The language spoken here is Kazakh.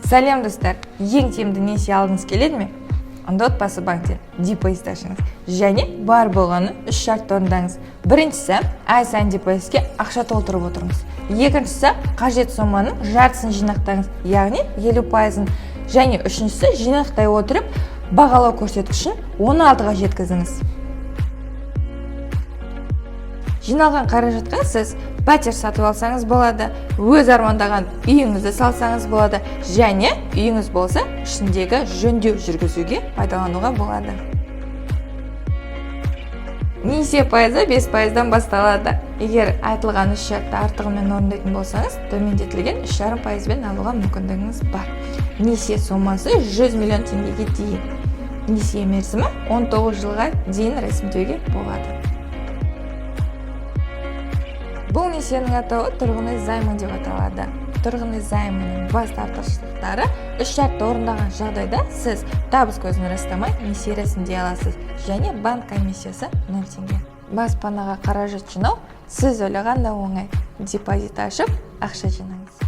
Сәлем, достар! Ең тиімді несие алғыңыз келеді ме? Онда Отбасы банктен депозит ашыңыз және бар болғаны үш шартты орындаңыз. Біріншісі: ай сайын депозитке ақша толтырып отырыңыз. Екіншісі: қажет соманың жартысын жинақтаңыз, яғни 50%-ын. Және үшіншісі: жинақтай отырып, бағалау көрсеткішін 16-ға жеткізіңіз. Жиналған қаражатқа сіз пәтер сатып алсаңыз болады, өз армандаған үйіңізді салсаңыз болады және үйіңіз болса, ішіндегі жөндеу жүргізуге пайдалануға болады. Несие пайызы 5%-дан басталады. Егер айтылған үш шартты артығымен орындайтын болсаңыз, төмендетілген 3,5%-бен алуға мүмкіндігіңіз бар. Несие сомасы 100 миллион теңгеге дейін. Несие мерзімі 19 жылға дейін рәсімдеуге болады. Бұл несиенің атауы тұрғын үй займы деп аталады. Тұрғын үй займының басты артықшылықтары: үш шартты орындаған жағдайда сіз табыс көзін растамай несие рәсімдей аласыз және банк комиссиясы 0 теңге. Баспанаға қаражат жинау сіз ойлағандай оңай. Депозит ашып, ақша жинаңыз.